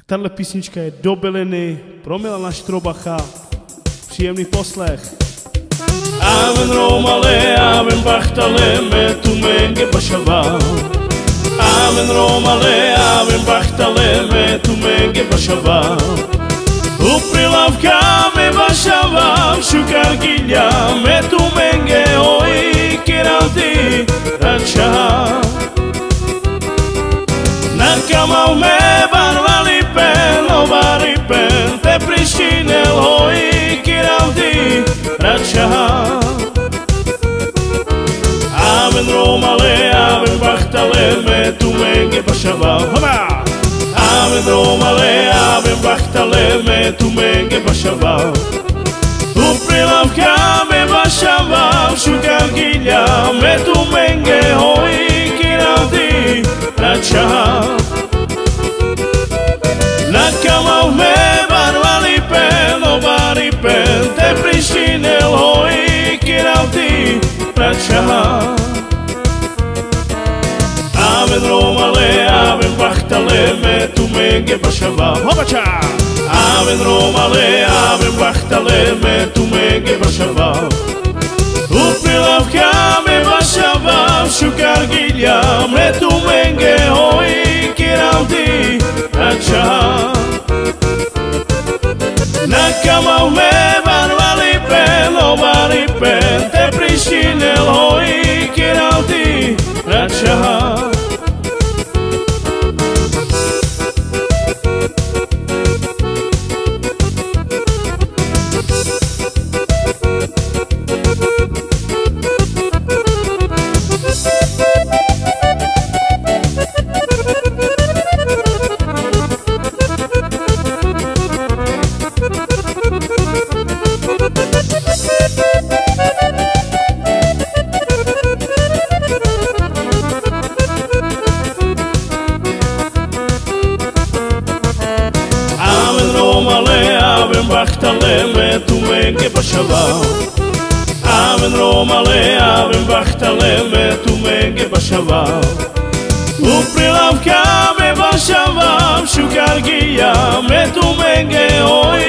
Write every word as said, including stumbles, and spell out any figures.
Tale pisnička e dobelene, pro mela naš trobacha. Prijemni poslech. Amen Roma le, amen bachta le, me tumenge bašava. Amen Roma le, amen bachta le, me tumenge bašava. Upri lavka me bašava, šukar gilja, me tumenge hoj kiraldi rača. Na kamav me barvalipen, o baripen te Prištine hoj kiraldi rača. Amen Roma le, amen bachta le, me tumenge bašava. Homa! Amen Roma le, amen bachta le, me tumenge bašava. Upri lavka me bašava, šukar gilja, me tumenge hoj kiraldi rača. Na kamav me barvalipen, o baripen te Prištine hoj kiraldi rača. Amen Roma le, amen bachta le, me tumenge bašava. Hobača! Amen Roma le, amen bachta le, me tumenge bašava. Upri lavka me bašava, šukar gilja, me tumenge hoj kiraldi rača. Na kamav me barvalipen, o baripen te Prištine hoj kiraldi rača. Amen Roma le, amen bachta le, me tumenge bašava. Amen Roma le, amen bachta le, me tumenge bašava. Upri lavka me bašava, šukar gilja, me tumenge hoj